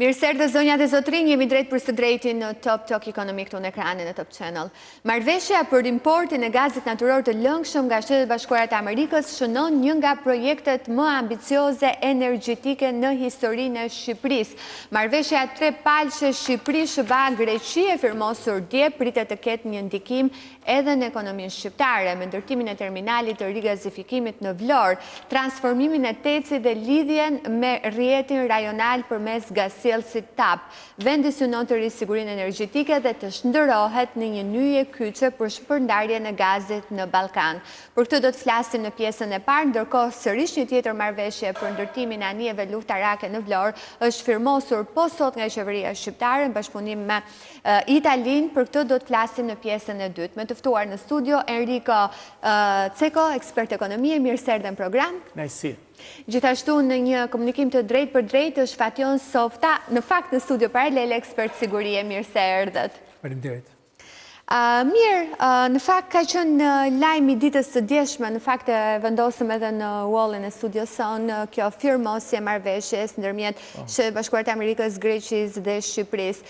Mirë se erdhët zonja dhe zotërinj, jemi drejtpërsëdrejti në Top Talk Ekonomi këtu në ekranin e Top Channel. Marrëveshja për importin e gazit natyror të lëngshëm nga Shtetet e Bashkuara të Amerikës shënon një nga projektet më ambicioze energjetike në historinë e Shqipërisë. Marrëveshja trepalëshe Shqipëri-SHBA-Greqi e firmosur dje pritet të ketë një ndikim edhe në ekonominë shqiptare, me ndërtimin e terminalit të rigazifikimit në Vlorë, transformimin e TEC-it dhe lidhjen me rrjetin rajonal përmes gazsjellësit TAP. Vendi synon të rrisë sigurinë energjetike dhe të shndërrohet në një nyje kyçe për shpërndarjen e gazit në Ballkan. Për këtë do të flasim në pjesën e parë, ndërkohë sërish një tjetër marrëveshje për ndërtimin e anijeve luftarake në Vlorë është firmosur po sot nga qeveria shqiptare në bashkëpunim me Italinë, për këtë do të flasim në pjesën e dytë. Me të ftuar në studio Enrico Ceko, ekspert ekonomie, mirë se erdhe në program. Kënaqësi. Gjithashtu në një komunikim të drejtpërdrejtë është Fatjon Softa, në fakt në studio paralele ekspert sigurie, mirë se erdhët. Faleminderit. Mirë, në fakt ka qenë lajmi i ditës së djeshme, në fakt e vendosëm edhe në wallin e studios sonë, kjo firmosje e marrëveshjes ndërmjet po. Shteteve të Bashkuara të Amerikës, Greqisë dhe Shqipërisë.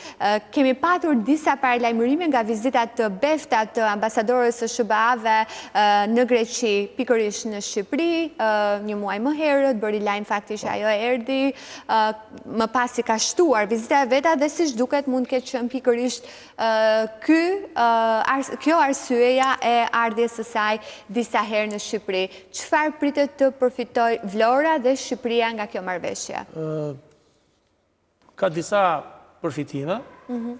Kemi patur disa paralajmërime nga vizitat të befta të ambasadores së SHBA-ve në Greqi, pikërisht në Shqipëri, një muaj më herët, bëri lajm fakti që ajo erdhi, më pas i ka shtuar vizita e veta dhe siç duket mund të ketë qenë pikërisht Ky, kjo arsyeja e ardhjes së saj disa herë në Shqipëri. Çfarë pritet të përfitojë Vlora dhe Shqipëria nga kjo marrëveshje? Ka disa përfitime. Mhm.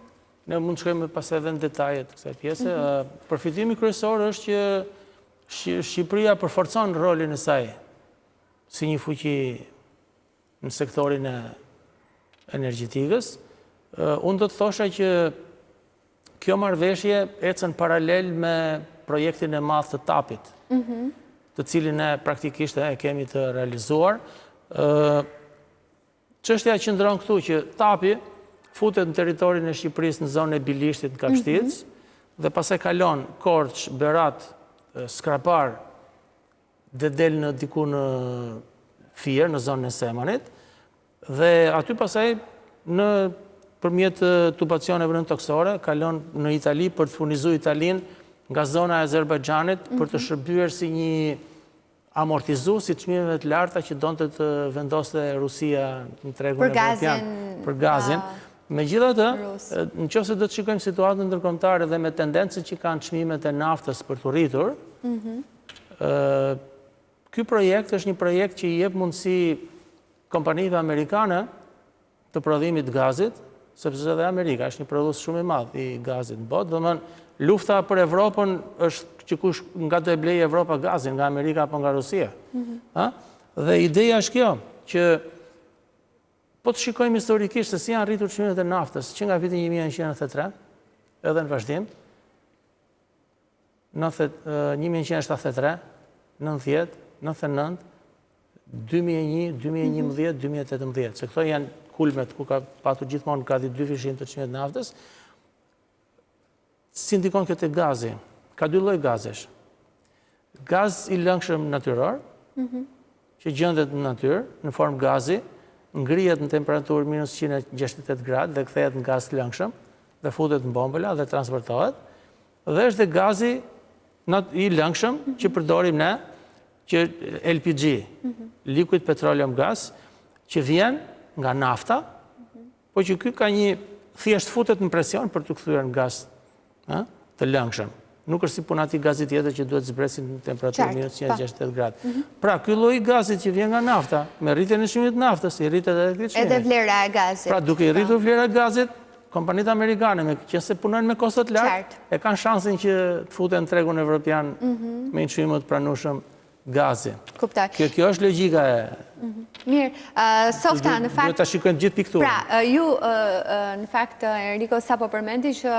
Ne mund të shkojmë pastaj edhe në detaje të kësaj pjese. Mhm. Përfitimi kryesor është që Shqipëria përforcon rolin e saj si një fuqi në sektorin e energjetikës. Unë do të thosha që kjo marrëveshje ecën paralel me projektin e madh të TAP-it, mhm. të cilin ne praktikisht e kemi të realizuar. Çështja qëndron këtu që TAP-i futet në territorin e Shqipërisë në zonën e Bilishtit në Kapshticë, mhm. dhe pastaj kalon Korçë, Berat, Skrapar, dhe del në diku në Fier, në zonën e Semanit, dhe aty pastaj nëpërmjet tubacioneve nëntokësore, kalon në Itali për të furnizu Italinë nga zona e Azerbajxhanit për të mhm. shërbyer si një amortizues i çmimeve të larta që donte të vendoste Rusia në tregun evropian për gazin. Megjithatë, në qoftë se do të shikojmë situatën ndërkombëtare dhe me tendencën që kanë çmimet e naftës për t'u rritur, mhm. Ky projekt është një projekt që i jep mundësi kompanive amerikane të prodhimit të gazit, sepse edhe Amerika është një prodhues shumë i madh i gazit në botë, domethënë lufta për Evropën është që kush nga do e blejë Evropa gazin, nga Amerika apo nga Rusia. Mhm. Dhe ideja është kjo, që po të shikojmë historikisht se si janë rritur çmimet e naftës që nga viti 1993, edhe në vazhdim, 1973, 90, 99, 2001, 2011, 2018, se këto janë kulmet ku ka patur gjithmonë gati dyfishim të çmimit të naftës. Si ndikon kjo te gazi? Ka dy lloj gazesh. Gaz i lëngshëm natyror, mhm. që gjendet në natyrë, në formë gazi, ngrihet në temperaturë minus 168 gradë dhe kthehet në gaz të lëngshëm dhe futet në bombola dhe transportohet. Dhe është dhe gazi i lëngshëm që përdorim ne, që LPG, mhm. Liquid Petroleum Gas, që vjen nga nafta, mhm. po që ky ka një thjesht futet në presion për t'u kthyer në gaz të lëngshëm. Nuk është si puna e atij gazit tjetër që duhet zbresin në temperaturë minus 168 gradë. Mhm. Pra, ky lloj i gazit që vjen nga nafta, me rritjen e çmimit të naftës, i rritet edhe këtij çmimi. Edhe vlera e gazit. Pra, duke i rritur vlera e gazit, Kompanitë amerikane, meqenëse punojnë me kosto të lartë, e kanë shansin që të futen në tregun evropian mhm. me një çmim më të pranueshëm gazi. Kuptoj. Kjo, kjo është logjika e... Mhm. Mirë, Softa, në fakt... Duhet ta shikojmë gjithë pikturën. Pra, ju, në fakt, Enrico, sapo përmendi që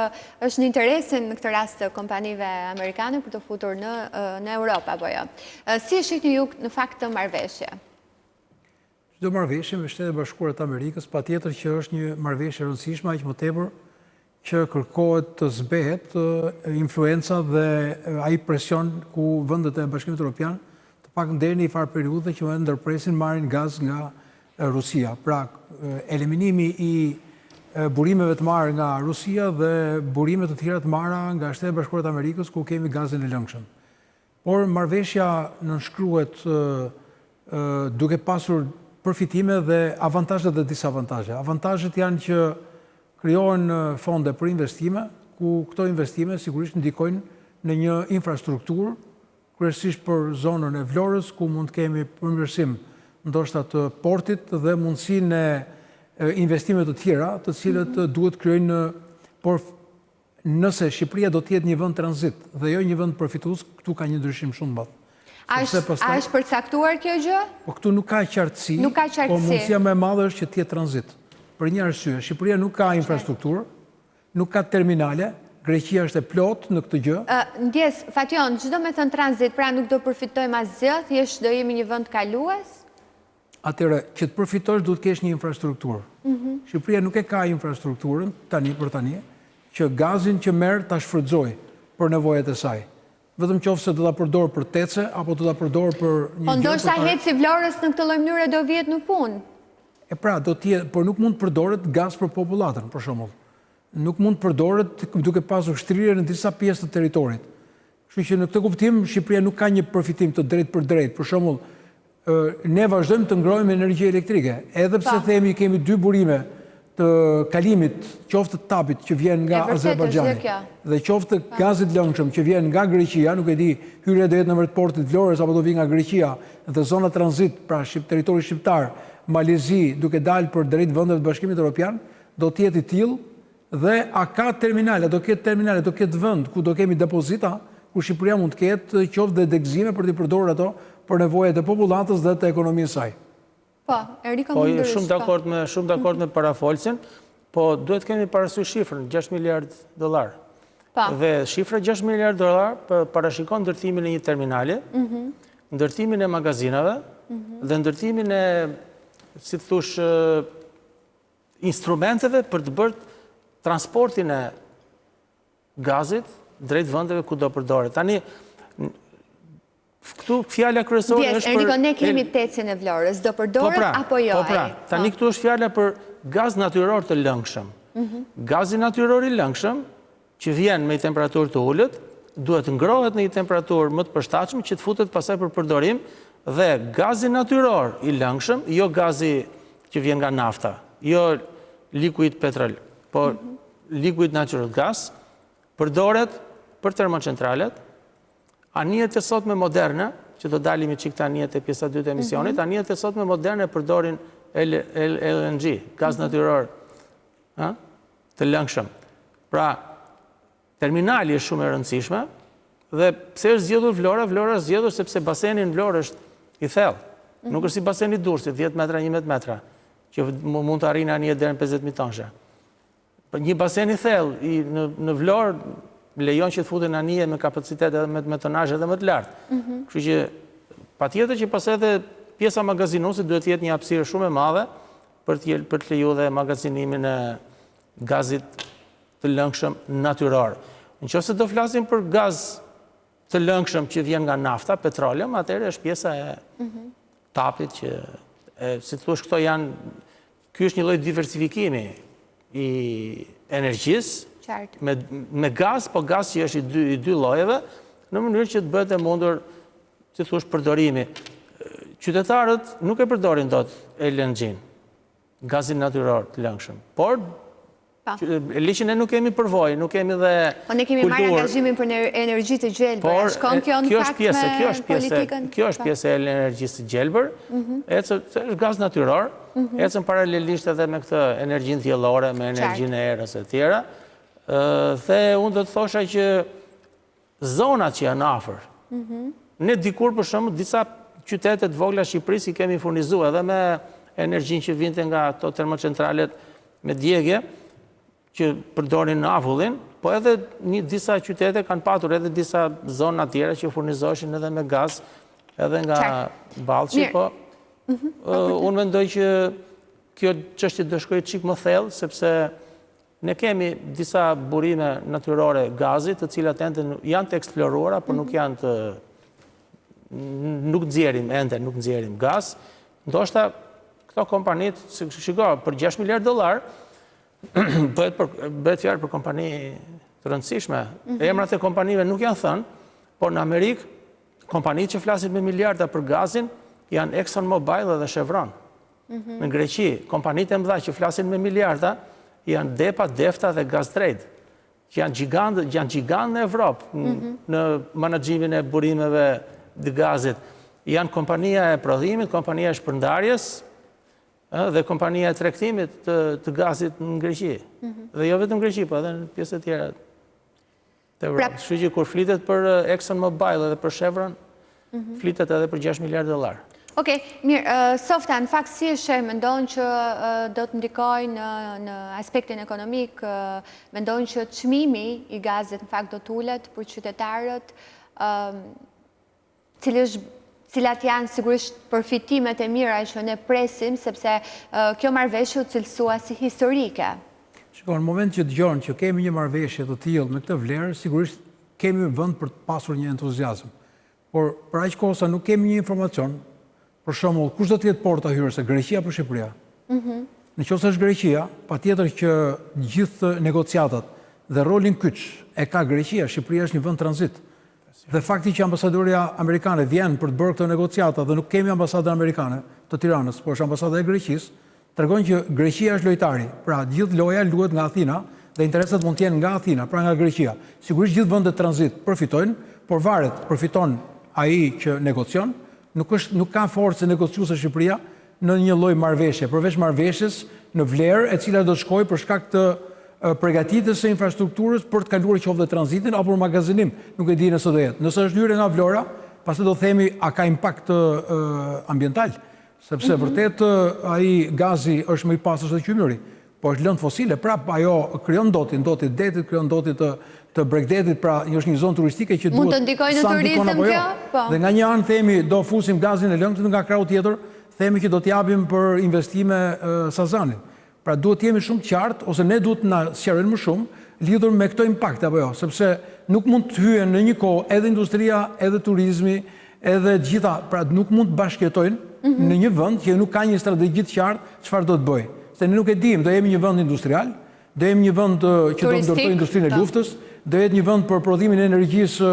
është në interesin në këtë rast të kompanive amerikane për t'u futur në, në Europë, apo jo. Si e shihni ju në fakt këtë marrëveshje? Çdo marrëveshje me Shtetet e Bashkuara të Amerikës patjetër që është një marrëveshje e rëndësishme, aq më tepër që kërkohet të zbehet influenca dhe ai presion ku vendet e Bashkimit Evropian të paktën deri në një farë periudhe që ndërpresin marrin gaz nga Rusia. Pra, eliminimi i burimeve të marrë nga Rusia dhe burime të tjera të marra nga Shtetet e Bashkuara të Amerikës ku kemi gazin e lëngshëm. Por marrëveshja nënshkruhet duke pasur përfitime dhe avantazhe dhe disavantazhe. Avantazhet janë që krijohen fonde për investime, ku këto investime sigurisht ndikojnë në një infrastrukturë kryesisht për zonën e Vlorës, ku mund të kemi përmirësim ndoshta të portit dhe mundësinë e investimeve të tjera, të cilët mhm. duhet krijojnë, por nëse Shqipëria do të jetë një vend tranzit dhe jo një vend përfitues, këtu ka një ndryshim shumë të madh. A është, a është përcaktuar kjo gjë? Po këtu nuk ka qartësi, nuk ka qartësi. Po mundësia më e madhe është që të jetë tranzit. Për një arsye, Shqipëria nuk ka infrastrukturë, Nuk ka terminale, Greqia është e plotë në këtë gjë. Ndjesë, Fatjon, ç'do me thënë tranzit, pra nuk do përfitojmë asgjë, thjesht do jemi një vend kalues? Atëherë, që të përfitosh duhet të kesh një infrastrukturë. Mhm. Shqipëria nuk e ka infrastrukturën, tani për tani, që gazin që merr ta shfrytëzojë për nevojat e saj. Vetëm qoftë se do ta përdorë për TEC-e apo do ta përdorë për një gjë. Po ndoshta HEC-i i Vlorës në këtë lloj mënyre do vihet në punë. E pra, do të jetë, por nuk mund të përdoret gaz për popullatën, për shembull. Nuk mund të përdoret duke pasur shtrirje në disa pjesë të territorit. Kështu që në këtë kuptim Shqipëria nuk ka një përfitim të drejtpërdrejtë. Për shembull, Ne vazhdojmë të ngrohim energji elektrike, edhe pse themi kemi dy burime të kalimit, qoftë të TAP-it që vjen nga Azerbajxhani dhe qoftë të gazit lëngshëm që vjen nga Greqia, nuk e di, hyrja do jetë nëpërmjet portit të Vlorës apo do vijë nga Greqia dhe zona tranzit, pra territori shqiptar, Mali i Zi, duke dalë për drejt vendeve të Bashkimit Evropian, do të jetë i tillë Dhe a ka terminale, a do ketë terminale, do ketë vend ku do kemi depozita, ku Shqipëria mund të ketë qoftë dhe degëzime për t'i përdorur ato për nevojat e popullatës dhe të ekonomisë së saj. Po, Eriko po, mund Shumë dakord me shumë dakord me parafolësin, po duhet të kemi parasysh shifrën 6 miliard dollar. Po. Dhe shifra 6 miliard dollar parashikon ndërtimin e një terminali, mhm. ndërtimin e magazinave mhm. dhe ndërtimin e si të thush instrumenteve për të bërë transportin e gazit drejt vendeve ku do përdoret. Tani, këtu fjala kryesore është për... Enrico, ne kemi TEC-in e Vlorës, do përdoret po pra, apo jo? Po pra, tani po. këtu është fjala për gaz natyror të lëngshëm. Mhm. Gazi natyror i lëngshëm, që vjen me një temperaturë të ulët, duhet të ngrohet në një temperaturë më të përshtatshme që të futet pastaj për përdorim dhe gazi natyror i lëngshëm, jo gazi që vjen nga nafta, jo liquid petrol, por mhm. liquid natural gas, përdoret për termocentralet, anijet e sotme moderne, që do dalim një çikë te anijet e pjesa dytë e emisionit, mhm. anijet e sotme moderne përdorin LNG, gaz mhm. natyror, të lëngshëm. Pra, terminali është shumë e rëndësishme, dhe pse është zgjedhur Vlora? Vlora është zgjedhur sepse baseni në Vlorë është i thellë. Mhm. Nuk është si baseni i Durrësit, 10 metra, 11 metra, që mund të arrijnë anijet deri në 50.000 tonshe. Po një basen i thellë i, në, në Vlorë lejon që të futen anije me kapacitet edhe me, me tonazh edhe më të lartë. Mhm. Kështu që patjetër që pas edhe pjesa magazinuese duhet të jetë një hapësirë shumë e madhe për të për të lejuar dhe magazinimin e gazit të lëngshëm natyror. Në qoftë se do flasim për gaz të lëngshëm që vjen nga nafta, petroleum, atëherë është pjesa e mhm. TAP-it që, e, si të thuash, këto janë, ky është një lloj diversifikimi i energjisë, me, me gaz, po gaz që është i dy, i dy llojeve, në mënyrë që të bëhet e mundur, si të thuash, përdorimi. Qytetarët nuk e përdorin dot LNG-n, gazin natyror të lëngshëm, por le që ne nuk kemi përvojë, nuk kemi dhe kulturë. Po ne kemi marrë angazhimin për energji të gjelbër, a shkon kjo në pakt me politikën? Kjo është pjesë e energjisë së gjelbër, mhm. ecën, është gaz natyror, mhm. ecën paralelisht edhe me këtë energjinë diellore, me energjinë e erës e tjera, dhe unë do të thosha që zonat që janë afër. Mhm. Ne dikur për shembull disa qytete të vogla Shqipërisë i kemi furnizu edhe me energjinë që vinte nga ato termocentralet me djegje që përdorin avullin, po edhe një disa qytete kanë patur edhe disa zona tjera që furnizoheshin edhe me gaz, edhe nga Ballshi, po mhm. unë mendoj që kjo çështje do shkojë çik më thellë, sepse Ne kemi disa burime natyrore gazi, të cilat ende janë të eksploruara, por nuk mhm. janë të nuk nxjerrim ende, nuk nxjerrim gaz. Ndoshta këto. Këto kompanitë, shiko, për 6 miliard dollar, bëhet për bëhet fjalë për kompani të rëndësishme. Mm -hmm. Emrat e kompanive nuk janë thënë, por në Amerikë kompanitë që flasin me miliarda për gazin janë Exxon Mobil dhe Chevron. Mm -hmm. Në Greqi, kompanitë e mëdha që flasin me miliarda janë Depa, Defta dhe Gastrade, që janë gjigandë, janë gjigandë në Evropë mm -hmm. në menaxhimin e burimeve të gazit. Janë kompania e prodhimit, kompania e shpërndarjes, dhe kompania e tregtimit të, të gazit në Greqi. Mm -hmm. Dhe jo vetëm Greqi, po edhe në pjesë të tjera të Evropës. Pra... Kështu që kur flitet për eh, Exxon Mobil dhe për Chevron, mm -hmm. flitet edhe për 6 miliard dollar. Ok, mirë, uh, Softa, në fakt si e sheh, mendon që uh, do të ndikojë në, në aspektin ekonomik, uh, mendon që çmimi i gazit në fakt do të ulet për qytetarët, uh, Cili është cilat janë sigurisht përfitimet e mira që ne presim, sepse kjo marrëveshje u cilësua si historike. Shiko, në moment që dëgjon që kemi një marrëveshje të tillë me këtë vlerë, sigurisht kemi vend për të pasur një entuziazëm. Por për aq kohë sa nuk kemi një informacion, Për shembull, kush do të jetë porta hyrëse, Greqia apo Shqipëria? Mhm. Në qoftë se është Greqia, patjetër që gjithë negociatat dhe rolin kyç e ka Greqia, Shqipëria është një vend tranzit. Dhe fakti që ambasadorja amerikane vjen për të bërë këto negociata dhe nuk kemi ambasadën amerikane të Tiranës, por është ambasada e Greqisë, Tregon që Greqia është lojtari, pra gjithë loja luhet nga Athina dhe interesat mund të jenë nga Athina, pra nga Greqia. Sigurisht gjithë vendet tranzit përfitojnë, por varet, përfiton ai që negocion, nuk është nuk ka forcë negociuese Shqipëria në një lloj marrëveshje, përveç marrëveshjes në vlerë e cila do të shkojë për shkak të përgatitjes së infrastrukturës për të kaluar qoftë dhe tranzitin apo magazinim, nuk e di nëse do jetë. Nëse është hyrje nga Vlora, pastaj do themi a ka impakt ambiental. Sepse mm -hmm. vërtet ai gazi është më i pastër se qymyri, po është lëndë fosile, prap ajo krijon ndotje, ndotje të detit, krijon ndotje të të bregdetit, pra është një zonë turistike që duhet Mund të ndikojë në turizëm kjo? Jo. Po. Dhe nga një anë themi do fusim gazin e lëngshëm, nga krahu tjetër themi që do t'japim për investime Sazanin. Pra duhet të jemi shumë të qartë ose ne duhet të na sqarojnë më shumë lidhur me këto impakte apo jo, sepse nuk mund të hyjë në një kohë edhe industria, edhe turizmi, edhe të gjitha, pra nuk mund të bashkëjetojnë mm -hmm. në një vend që nuk ka një strategji të qartë çfarë do të bëjë. Se ne nuk e dimë, do jemi një vend industrial, do jemi një vend që do të ndërtojë industrinë e po. luftës, do jetë një vend për prodhimin e energjisë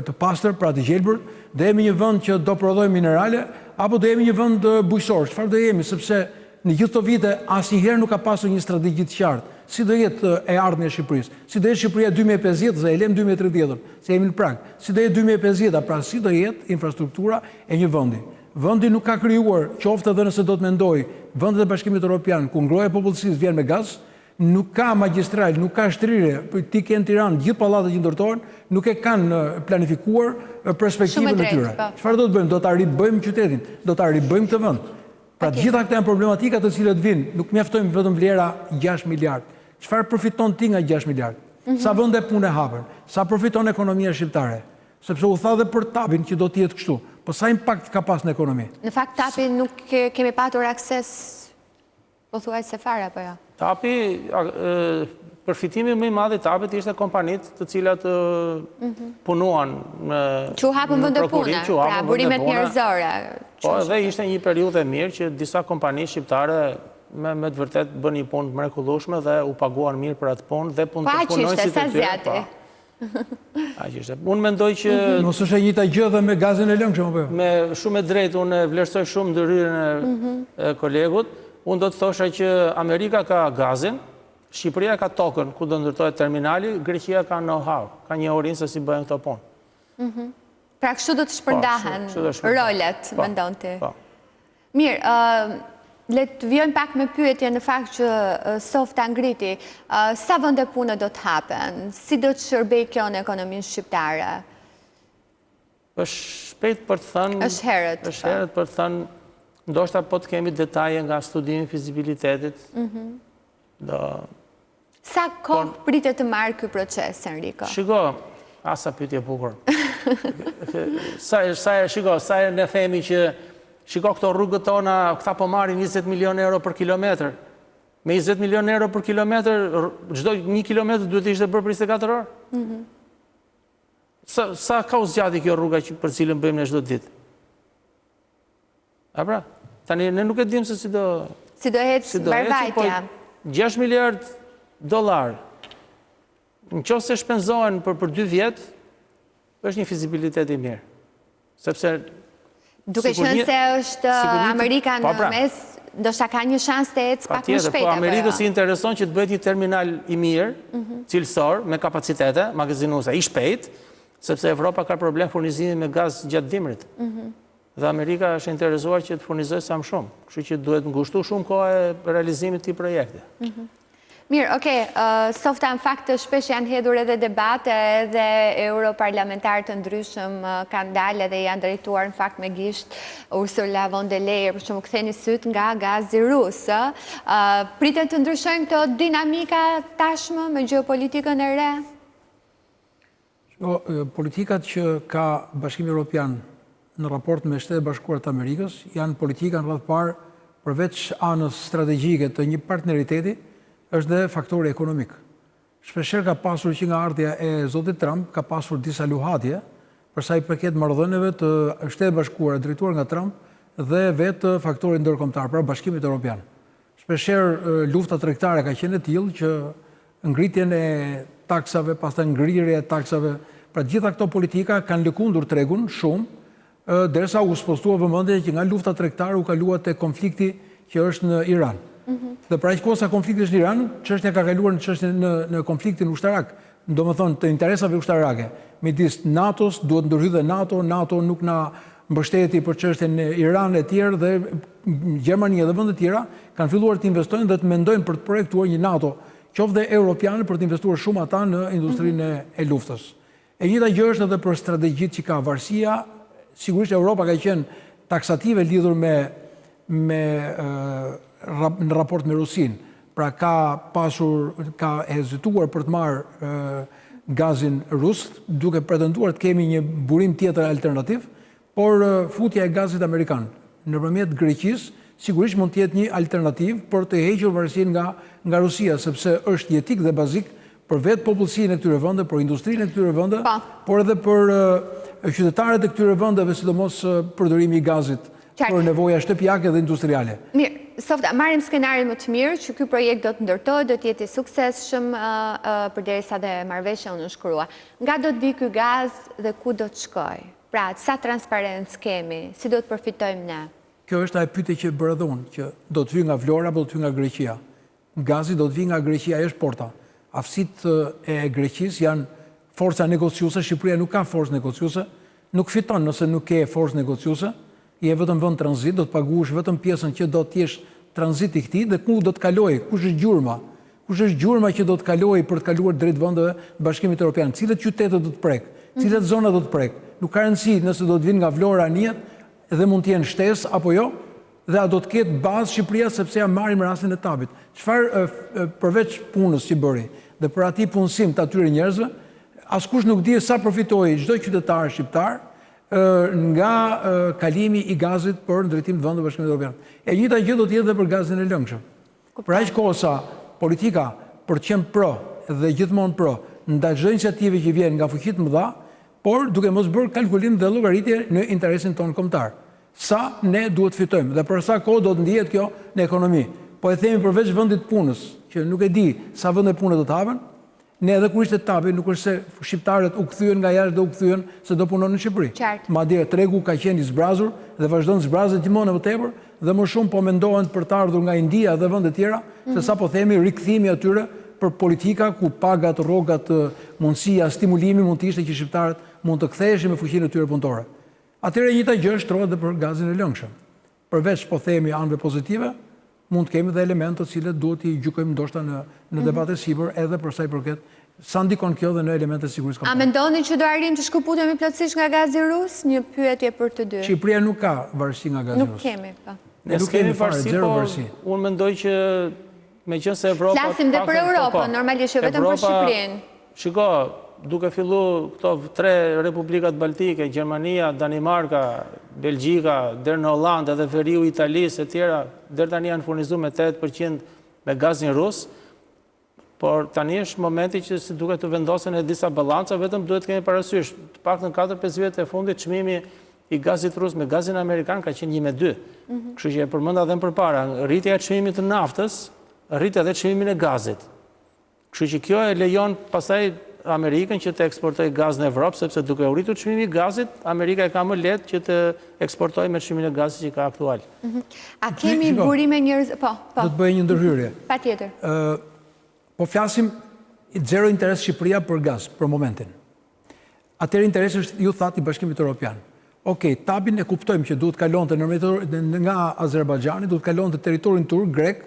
të pastër, pra të gjelbër, do jemi një vend që do prodhojë minerale, apo do jemi një vend bujqësor, çfarë do jemi, sepse në gjithë këto vite asnjëherë nuk ka pasur një strategji të qartë, si do jetë e ardhmja e Shqipërisë, si do jetë Shqipëria 2050, se e lëmë 2030-ën, se jemi në prag, si do jetë 2050-a, pra si do jetë infrastruktura e një vendi. Vendi nuk ka krijuar, qoftë edhe nëse do të mendojë, vendet e Bashkimit Europian, ku ngrohja e popullsisë vjen me gaz, Nuk ka magjistral, nuk ka shtrirje, ti ke në Tiranë, gjithë pallatet që ndërtohen, nuk e kanë planifikuar perspektivën e tyre. Po. Çfarë do të bëjmë? Do ta ribëjmë qytetin, do ta ribëjmë këtë vend. Pra të gjitha këto janë problematika të cilat vijnë, nuk mjaftojnë vetëm vlera 6 miliard. Çfarë përfiton ti nga 6 miliard? Mhm. Sa vende pune hapen? Sa përfiton ekonomia shqiptare? Sepse u tha dhe për TAP-in që do të jetë kështu. Po sa impakt ka pas në ekonomi? Në fakt TAP-in nuk kemi patur akses Pothuajse fare, apo jo? TAP-i, përfitimi më i madh i TAP-it ishte kompanitë të cilat mhm. punuan në Që u hapën vende pune, pra burimet njerëzore. Po, edhe ishte një periudhë e mirë që disa kompani shqiptare me, me të vërtetë bënë një punë të mrekullueshme dhe u paguan mirë për atë punë dhe punë të punonjësit e tyre. Po. Aq ishte. Unë mendoj që... Mhm. Mos është e njëjta gjë dhe me gazin e lëngshëm, apo jo? Me shumë e drejtë, unë e vlerësoj shumë ndërhyrjen e mhm. kolegut. Unë do të thosha që Amerika ka gazin, Shqipëria ka tokën ku do ndërtohet terminali, Greqia ka know-how, ka njohurinë se si bëhen këto punë. Mhm. Pra kështu do të po, shpërndahen rolet, po, mendon ti? Po. Mirë, le të vijojmë pak me pyetjen në fakt që Softa ngriti. Sa vende pune do të hapen? Si do të shërbejë kjo në ekonominë shqiptare? Është shpejt për të thënë... është herët. është herët për të thënë, ndoshta po të kemi detaje nga studimi i fizibilitetit, mhm. do Sa kohë pritet të marrë ky proces, Enrico? Shiko, a sa pyetje e bukur. Sa sa shiko, sa e ne themi që shiko këto rrugët tona, këta po marrin 20 milion euro për kilometër. Me 20 milion euro për kilometër, çdo një kilometër duhet të ishte bërë për 24 orë. Mhm. Sa sa kohë zgjati kjo rruga që për cilën bëjmë ne çdo ditë? A pra? Tani ne nuk e dimë se si do si do ecë mbarëvajtja. Po 6 miliard dollar. Në qoftë se shpenzohen për për 2 vjet, është një fizibilitet i mirë. Sepse Duke qenë se është Amerika në pra. mes, ndoshta ka një shans të ecë pak më shpejt. Po Amerikës i intereson që të bëhet një terminal i mirë, mhm. cilësor, me kapacitete, magazinuese, i shpejt, sepse Evropa ka problem furnizimin me gaz gjatë dimrit. Mhm. Dhe Amerika është interesuar që të furnizojë sa më shumë. Kështu që duhet ngushtu shumë koha e realizimit të këtij projekti. Mhm. Mirë, oke, Softa në fakt shpesh janë hedhur edhe debate edhe europarlamentarë të ndryshëm kanë dalë edhe janë drejtuar në fakt me gisht Ursula von der Leyen, për shembull ktheni sytë nga gazi rus, ë? Priten të ndryshojnë këto dinamika tashmë me gjeopolitikën e re? Shiko, politikat që ka Bashkimi Evropian në raport me Shtetet e Bashkuara të Amerikës janë politika në radhë parë përveç anës strategjike të një partneriteti, është dhe faktori ekonomik. Shpeshherë ka pasur që nga ardhja e zotit Trump ka pasur disa luhatje për sa i përket marrëdhënieve të Shteteve të Bashkuara drejtuar nga Trump dhe vetë faktorit ndërkombëtar, pra Bashkimit Evropian. Shpeshherë lufta tregtare ka qenë e tillë që ngritjen e taksave, pastaj ngrirja e taksave, pra të gjitha këto politika kanë lëkundur tregun shumë, derisa u spostua vëmendja që nga lufta tregtare u kalua te konflikti që është në Iran. Mhm. Dhe për aq kohë sa konflikti është në Iran, çështja ka kaluar në çështjen në në konfliktin ushtarak, domethënë të interesave ushtarake midis NATO-s, duhet ndërhyjë dhe NATO, NATO nuk na mbështeti për çështjen në Iran e tjerë dhe Gjermania dhe vende të tjera kanë filluar të investojnë dhe të mendojnë për të projektuar një NATO, qoftë dhe europiane për të investuar shumë ata në industrinë mhm. e luftës. E njëjta gjë është edhe për strategjitë që ka varësia, sigurisht Europa ka qenë taksative lidhur me me në raport me Rusinë. Pra ka pasur, ka hezituar për të marrë gazin rus, duke pretenduar të kemi një burim tjetër alternativ, por futja e gazit amerikan nëpërmjet Greqisë sigurisht mund të jetë një alternativë për të hequr varësinë nga nga Rusia, sepse është jetik dhe bazik për vetë popullsinë e këtyre vendeve, për industrinë e këtyre vendeve, po. por edhe për qytetarët e këtyre vendeve, sidomos përdorimi i gazit për nevoja shtëpiake dhe industriale. Mirë, Softa, marrim skenarin më të mirë që ky projekt do të ndërtohet, do të jetë i suksesshëm përderisa dhe marrëveshja u nënshkrua. Nga do të vijë ky gaz dhe ku do të shkojë? Pra, sa transparencë kemi, si do të përfitojmë ne? Kjo është ajo pyetje që bëra dhe unë, që do të hyjë nga Vlora apo do të hyjë nga Greqia. Gazi do të vijë nga Greqia, ajo është porta. Aftësitë e Greqisë janë forca negociuese, Shqipëria nuk ka forcë negociuese, nuk fiton nëse nuk ke forcë negociuese, je vetëm vend tranzit, do të paguash vetëm pjesën që do të jesh tranzit i këtij dhe ku do të kalojë, kush është gjurma, kush është gjurma që do të kalojë për të kaluar drejt vendeve të Bashkimit Evropian, cilët qytete do të prekë, cilat zona do të prekë. Nuk ka rëndësi nëse do të vinë nga Vlora anijet dhe mund të jenë shtesë apo jo, Dhe a do të ketë bazë Shqipëria sepse ja marrim rastin e TAP-it. Çfarë përveç punës që bëri dhe për atij punësim të atyre njerëzve, askush nuk di sa përfitoi çdo qytetar shqiptar nga kalimi i gazit për në drejtim të vendeve të Bashkimit Evropian. E njëjta gjë do të jetë dhe për gazin e lëngshëm. Për aq kohë sa politika për të qenë pro dhe gjithmonë pro ndaj çdo iniciative që vjen nga fuqitë e mëdha, por duke mos bërë kalkulim dhe llogaritje në interesin tonë kombëtar. Sa ne duhet të fitojmë dhe për sa kohë do të ndihet kjo në ekonomi. Po e themi përveç vendit të punës, që nuk e di sa vende pune do të hapen, ne edhe kur ishte TAP-i nuk është se shqiptarët u kthyen nga jashtë dhe u kthyen se do punonin në Shqipëri. Madje tregu ka qenë i zbrazur dhe vazhdon të zbrazet gjithmonë e më tepër dhe më shumë po mendohen për të ardhur nga India dhe vende të tjera, se sa po themi rikthimi i atyre për politika ku pagat, rrogat, mundësia, stimulimi mund të ishte që shqiptarët mund të ktheheshin me fuqinë e tyre punëtore. Atëherë e njëjta gjë shtrohet dhe për gazin e lëngshëm. Përveç, po themi, anëve pozitive, mund të kemi dhe elementë të cilët duhet t'i gjykojmë ndoshta në në mhm. debat e sipër edhe për sa i përket sa ndikon kjo dhe në elementet e sigurisë kombëtare. A mendoni që do arrijmë të shkëputemi plotësisht nga gazi rus? Një pyetje për të dy. Shqipëria nuk ka varësi nga gazi rus. Nuk kemi, po. Ne nuk kemi fare, zero po, varësi. Unë mendoj që meqenëse Evropa... Flasim dhe për po, Europën, po, normalisht, jo vetëm për Shqipërinë. Shiko, duke fillu këto tre republikat baltike, Gjermania, Danimarka, Belgjika, deri në Holandë edhe veriu i Italisë e tjera, deri tani janë furnizu me 80% me gazin rus, por tani është momenti që si duket të vendosen edhe disa balanca, vetëm duhet të kemi parasysh, të paktën 4-5 vjet e fundit çmimi i gazit rus me gazin amerikan ka qenë 1 me 2. Mhm. Kështu që e përmenda dhe më përpara, rritja e çmimit të naftës rrit edhe çmimin e gazit. Kështu që kjo e lejon pastaj Amerikën që të eksportojë gaz në Evropë, sepse duke u rritur çmimi i gazit, Amerika e ka më lehtë që të eksportojë me çmimin e gazit që ka aktual. Mhm. A kemi burime njerëz, po, po. Do të bëj një ndërhyrje. Patjetër. Ë po flasim zero interes Shqipëria për gaz për momentin. Atëherë interesi është, ju thatë, i Bashkimit Europian. Okej, TAP-in e kuptojmë që duhet të kalonte nëpërmjet nga Azerbajxhani, duhet të kalonte territorin turk, grek,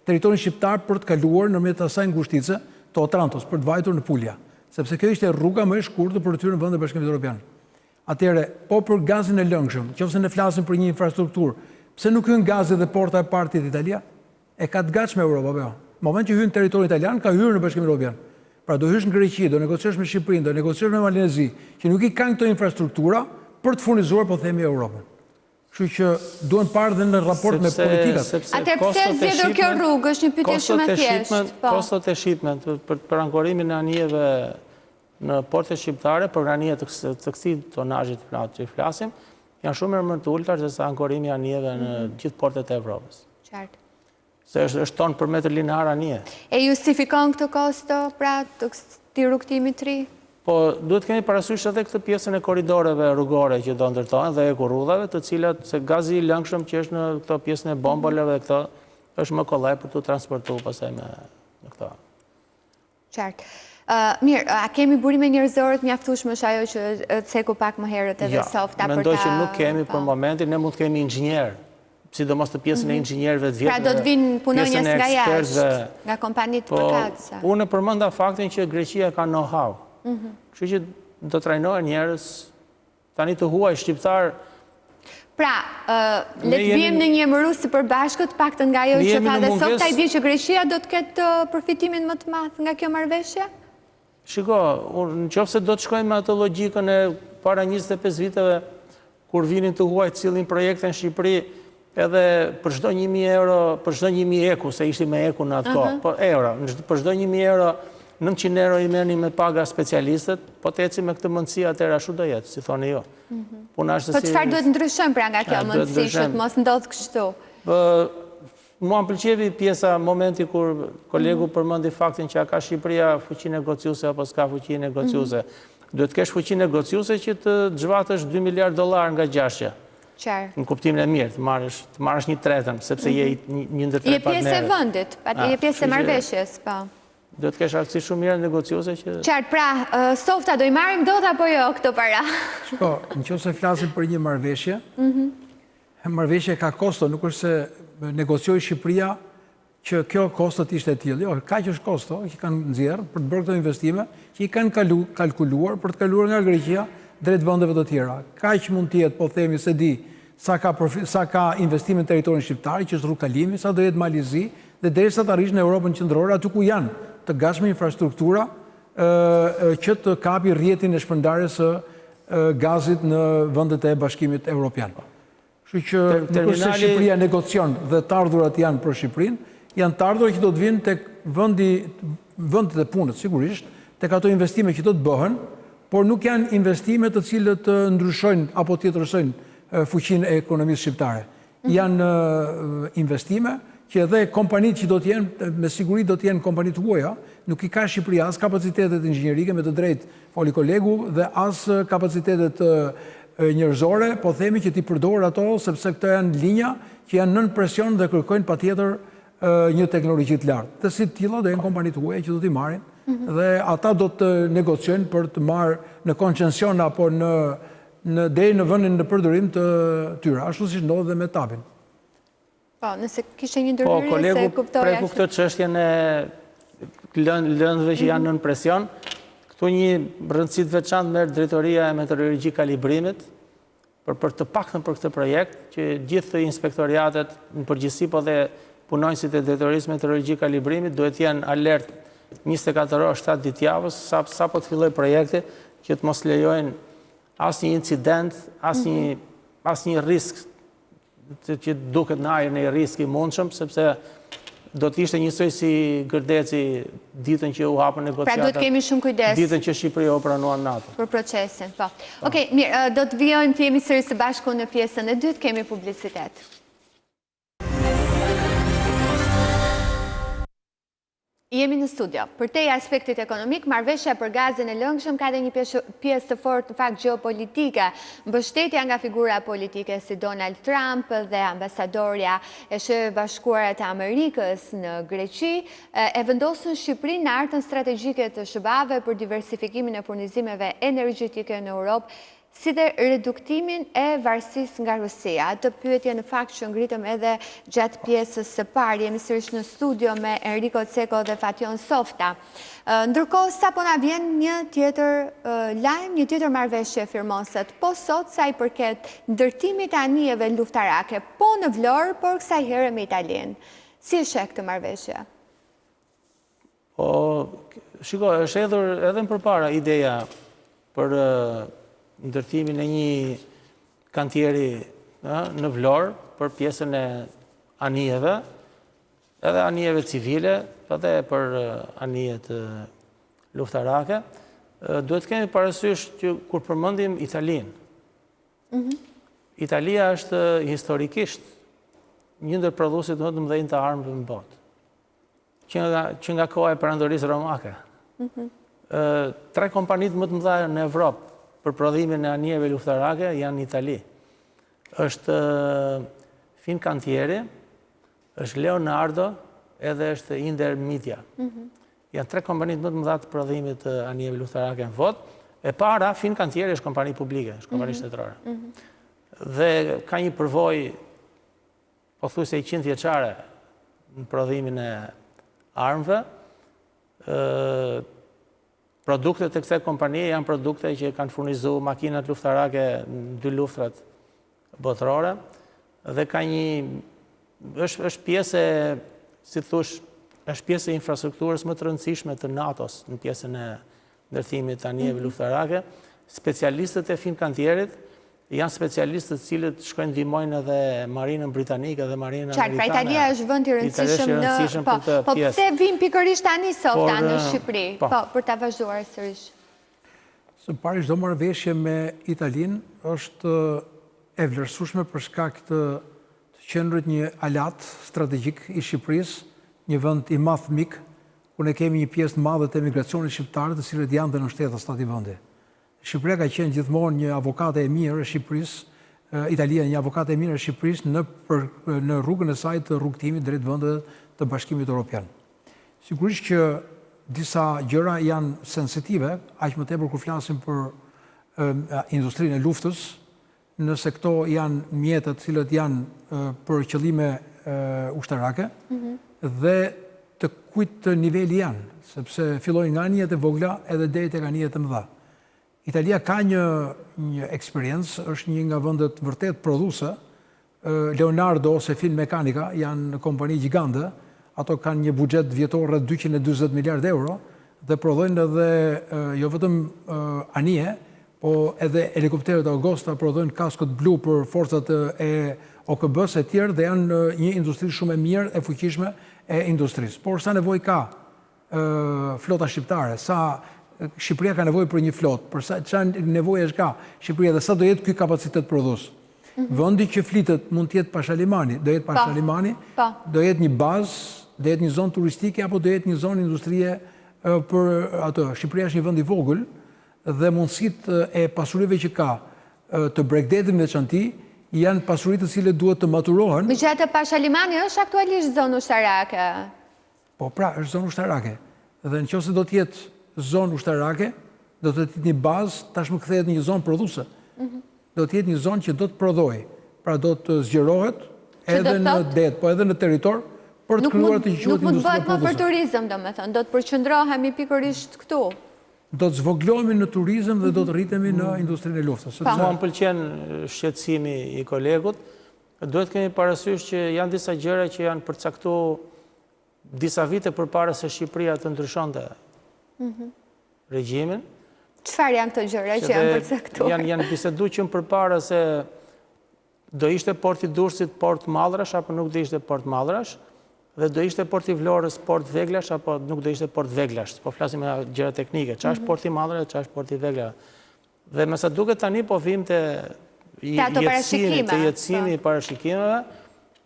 territorin shqiptar për të kaluar nëpërmjet asaj ngushtice të Otrantos, për të vajtur në Puglia. Sepse kjo ishte rruga më e shkurtër për të hyrë në vendet e Bashkimit Europian. Atëherë, po për gazin e lëngshëm, qoftë se ne flasim për një infrastrukturë, pse nuk hyn gazi dhe porta e parë të jetë Italia? E ka të gatshme Europa, apo jo? Në moment që hyn në territorin italian, ka hyrë në Bashkimin Evropian. Pra do hysh në Greqi, do negociosh me Shqipërinë, do negociosh me Malin e Zi, që nuk i kanë këto infrastruktura për të furnizuar, po themi, Europën. Kështu që duhen parë dhe në raport me politikat. Atëherë pse është zgjedhur kjo rrugë? Është një pyetje shumë e thjeshtë. Po. Kostot e shipment për, për ankorimin e anijeve në portet shqiptare, për anije të, të këtij tonazhi të plotë që flasim, janë shumë herë më të ulëta se sa ankorimi i anijeve në mhm. gjithë portet e Evropës. Qartë. Se është, është ton për metër linear anije. E justifikon këtë kosto, pra, të këtij rrugëtimi të ri? Po, duhet kemi parasysh edhe këtë pjesën e koridoreve rrugore që do ndërtohen dhe hekurudhave, të cilat se gazi i lëngshëm që është në këto pjesën e bomboleve dhe këto, është më kollaj për t'u transportu pastaj me në këto. Qartë. Mirë, a kemi burime njerëzore të mjaftueshme është ajo që ceku pak më herët edhe jo, Softa për ta... Mendoj që nuk kemi për po. momentin, ne mund të kemi inxhinierë, sidomos të pjesën e mhm. inxhinierëve të vjetër. Pra do të vinë punonjës nga jashtë, nga kompanitë po, përkatëse. Unë e përmenda faktin që Greqia ka know-how. Mhm. Kështu që do trajnohen njerëz Tani të huaj shqiptarë Pra, le të biem në një emërues të përbashkët, paktën nga ajo që tha dhe Softa, i bie që Greqia do të ketë përfitimin më të madh nga kjo marrëveshje? Shiko, në qoftë se do të shkojmë me atë logjikën e para 25 viteve, kur vinin të huaj të sillnin projekte në Shqipëri, edhe për çdo 1.000 euro, për çdo 1.000 eku, se ishte me eku në atë kohë, po euro, për çdo 1.000 euro, 900 euro i merrnin me paga specialistët, po të ecim me këtë mendësi atëherë ashtu do jetë, si thoni ju. Mhm. Puna është Po çfarë duhet ndryshojmë pra nga kjo mendësi që të mos ndodhë kështu? Po, mua më pëlqeu pjesa momenti kur kolegu mhm. përmendi faktin që a ka Shqipëria fuqi negociuese apo s'ka fuqi negociuese. Mhm. Duhet të kesh fuqi negociuese që të zhvatësh 2 miliard dollar nga gjashja. Qartë. Në kuptimin e mirë, të marrësh, të marrësh një tretën, sepse je mhm. një ndër tre partnerët. Je pjesë e vendit, je pjesë e marrëveshjes, po. Duhet të kesh aftësi shumë mira negociuese që... Qartë, pra, Softa, do i marrim dot apo jo këto para? Shiko, në qoftë se flasim për një marrëveshje, mhm. marrëveshje ka kosto, nuk është se negocioi Shqipëria që kjo kosto të ishte e tillë. Jo, kaq është kosto që kanë nxjerrë për të bërë këto investime, që i kanë kalu, kalkuluar për të kaluar nga Greqia drejt vendeve të tjera. Kaq mund të jetë, po themi se di, sa ka sa ka investime në territorin shqiptar, që është rrugëkalimi, sa do jetë Mali i Zi dhe derisa të arrish në Europën Qendrore, aty ku janë të gatshme infrastruktura që të kapi rrjetin e shpërndarjes së gazit në vendet e Bashkimit Evropian. Kështu që nuk është se Shqipëria negocion dhe të ardhurat janë për Shqipërinë, janë të ardhura që do të vinë tek vendi, vendet e punës, sigurisht, tek ato investime që do të bëhen, por nuk janë investime të cilët ndryshojnë apo tjetërsojnë fuqinë e ekonomisë shqiptare. Mhm. Janë investime që edhe kompanitë që do të jenë, me siguri do të jenë kompani të huaja, nuk i ka Shqipëria as kapacitetet inxhinierike me të drejtë Foli kolegu dhe as kapacitetet njerëzore, po themi që t'i përdorë ato sepse këto janë linja që janë nën presion dhe kërkojnë patjetër një teknologji të lartë. Dhe si të tilla do jenë kompani të huaja që do t'i marrin mhm. dhe ata do të negociojnë për të marrë në koncension apo në në deri në vënien në përdorim të tyre, ashtu siç ndodh dhe me TAP-in. Po, nëse kishte një po, ndërhyrje se kuptoja. Po, kolegu preku këtë çështjen e lëndëve që janë mhm. nën presion. Këtu një rëndësi të veçantë merr drejtoria e meteorologji kalibrimit, për, për të paktën për këtë projekt, që gjithë inspektoriatet në përgjithësi, po dhe punonjësit e drejtorisë meteorologji kalibrimit, duhet jenë alert 24 orë, 7 ditë javës, sa, sapo të fillojë projekti, që të mos lejojnë asnjë incident, asnjë, mhm. asnjë risk të që duket në ajër një risk i mundshëm, sepse Do të ishte njësoj si Gërdeci ditën që u hapën negociatat. Pra duhet kemi shumë kujdes. Ditën që Shqipëria u pranua në NATO. Për procesin, po. po. Okej, mirë, do të vijojmë të jemi sërish së bashku në pjesën e dytë, kemi publicitet. Jemi në studio. Përtej aspektit ekonomik, marrëveshja për gazin e lëngshëm ka dhe një pjesë të fortë në fakt gjeopolitike. Mbështetja nga figura politike si Donald Trump dhe ambasadorja e Shteteve të Bashkuara të Amerikës në Greqi, e vendosën Shqipërinë në hartën strategjike të SHBA-ve për diversifikimin e furnizimeve energjetike në Europë si dhe reduktimin e varësisë nga Rusia. Atë pyetje në fakt që ngritëm edhe gjatë pjesës së parë. Jemi sërish në studio me Enrico Ceko dhe Fatjon Softa. Ndërkohë, sapo na vjen një tjetër lajm, një tjetër marrëveshje firmoset. Po sot sa i përket ndërtimit të anijeve luftarake, po në Vlorë, por kësaj here me Italinë. Si e sheh këtë marrëveshje? Po, shiko, është hedhur edhe më përpara ideja për ndërtimin e një kantieri në Vlorë për pjesën e anijeve, edhe anijeve civile, edhe për anijet luftarake. Duhet të kemi parasysh që kur përmendim Italinë, mhm. Italia është historikisht një ndër prodhuesit më të mëdhenj të armëve në botë. Që nga, që nga koha e perandorisë romake. Mhm. Tre kompanitë më të mëdha në Evropë për prodhimin e anijeve luftarake janë në Itali. Është Fincantieri, është Leonardo, edhe është Intermedia. Mhm. Janë tre kompanitë më të mëdha të prodhimit të anijeve luftarake në botë. E para, Fincantieri është kompani publike, është kompani mhm. shtetërore. Dhe ka një përvojë pothuajse 100 vjeçare në prodhimin e armëve. Produktet e kësaj kompanie janë produkte që kanë furnizu makinat luftarake në dy luftrat botërore dhe ka një është është pjesë e si të thuash është pjesë e infrastrukturës më të rëndësishme të NATO-s në pjesën e ndërtimit të anijeve mhm. luftarake. Specialistët e Fincantierit Janë specialistë të cilët shkojnë ndihmojnë edhe marinën britanike dhe marinën amerikane. Qartë, pra Italia është vend i rëndësishëm në po, po pse vijnë pikërisht tani Softa në Shqipëri? Po, po, për ta vazhduar sërish. Së pari çdo marrëveshje me Italinë është e vlerësueshme për shkak të të qenurit një aleat strategjik i Shqipërisë, një vend i madh mik, ku ne kemi një pjesë të madhe të emigracionit shqiptar, të cilët janë dhe nënshtetas të atij vendi. Shqipëria ka qenë gjithmonë një avokate e mirë e Shqipërisë, Italia një avokate e mirë e Shqipërisë në për, në rrugën e saj të rrugëtimit drejt vendeve të Bashkimit Evropian. Sigurisht që disa gjëra janë sensitive, aq më tepër kur flasim për industrinë e luftës, nëse këto janë mjete të cilët janë për qëllime ushtarake mhm. dhe të kujt niveli janë, sepse fillojnë nga anijet e vogla edhe deri tek anijet e mëdha. Italia ka një një eksperiencë, është një nga vendet vërtet prodhuese. Leonardo ose Finmeccanica janë kompani gjigande, ato kanë një buxhet vjetor rreth 240 miliardë euro dhe prodhojnë edhe jo vetëm anije, Po edhe helikopterët Agosta prodhojnë kaskot blu për forcat e OKB-së e tjerë dhe janë një industri shumë e mirë e fuqishme e industrisë. Por sa nevojë ka flota shqiptare, sa Shqipëria ka nevojë për një flotë, për sa çfarë nevoje ka Shqipëria dhe sa do jetë ky kapacitet prodhues. Mhm. Vendi që flitet mund të jetë Pashalimani, do jetë po. Pashalimani, po. do jetë një bazë, do jetë një zonë turistike apo do jetë një zonë industrie për atë. Shqipëria është një vend i vogël, dhe mundësitë e pasurive që ka të bregdetit në veçanti, janë pasuri të cilët duhet të maturohen. Megjithatë Pashalimani është aktualisht zonë ushtarake. Po pra, është zonë ushtarake. Dhe në qoftë se do të jetë zonë ushtarake, do të jetë një bazë, tashmë kthehet në një zonë prodhuese. Mhm. Do të jetë një zonë që do të prodhojë, pra do të zgjerohet edhe në det, po edhe në territor, për të krijuar atë që quhet industria prodhuese. Nuk mund të bëhet më për turizëm, domethënë, do të përqendrohemi pikërisht këtu. Do të zvogëlohemi në turizëm dhe do të rritemi në industrinë e luftës. Sepse... Mua më pëlqen shqetësimi i kolegut. Duhet kemi parasysh që janë disa gjëra që janë përcaktu disa vite përpara se Shqipëria të ndryshonte mhm. regjimin. Çfarë janë këto gjëra që janë përcaktuar? Janë, janë bisedu që më përpara se do ishte porti i Durrësit port mallrash apo nuk do ishte port mallrash. Dhe do ishte porti i Vlorës port veglash apo nuk do ishte port veglash? Po flasim me gjëra teknike. Ça është mhm. porti i mallrave, ça është porti i veglave? Dhe me sa duket tani po vijmë te jetësimi, te jetësimi i po. parashikimeve,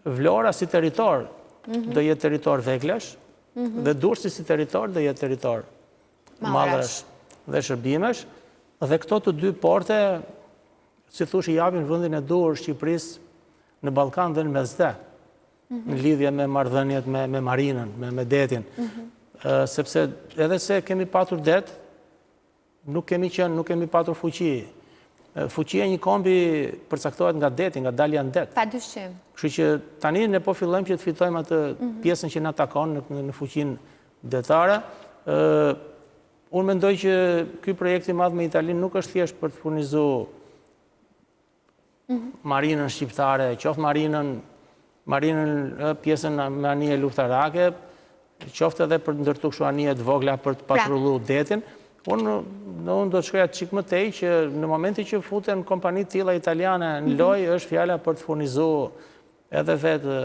Vlora si territor mhm. do jetë territor veglash mhm. dhe Durrësi si territor do jetë territor mallrash dhe shërbimesh dhe këto të dy porte si thuash i japin vendin e duhur Shqipërisë në Ballkan dhe në Mesdhe. Mhm. Në lidhje me marrëdhëniet me me marinën, me me detin. Mhm. Sepse edhe se kemi patur det, nuk kemi qenë, nuk kemi patur fuqi. Fuqia e një kombi përcaktohet nga deti, nga dalja në det. Pa dyshim. Kështu që tani ne po fillojmë që të fitojmë atë mhm. pjesën që na takon në, në fuqinë detare. Ë unë mendoj që ky projekt i madh me Italinë nuk është thjesht për të furnizuar mhm. marinën shqiptare, qoftë marinën, marinën pjesën me anije luftarake, qoftë edhe për të ndërtu kështu anije të vogla për të pra. patrullu detin. Unë unë do të shkoja çik më tej që në momentin që futen kompani të tilla italiane në mhm. lojë është fjala për të furnizu edhe vetë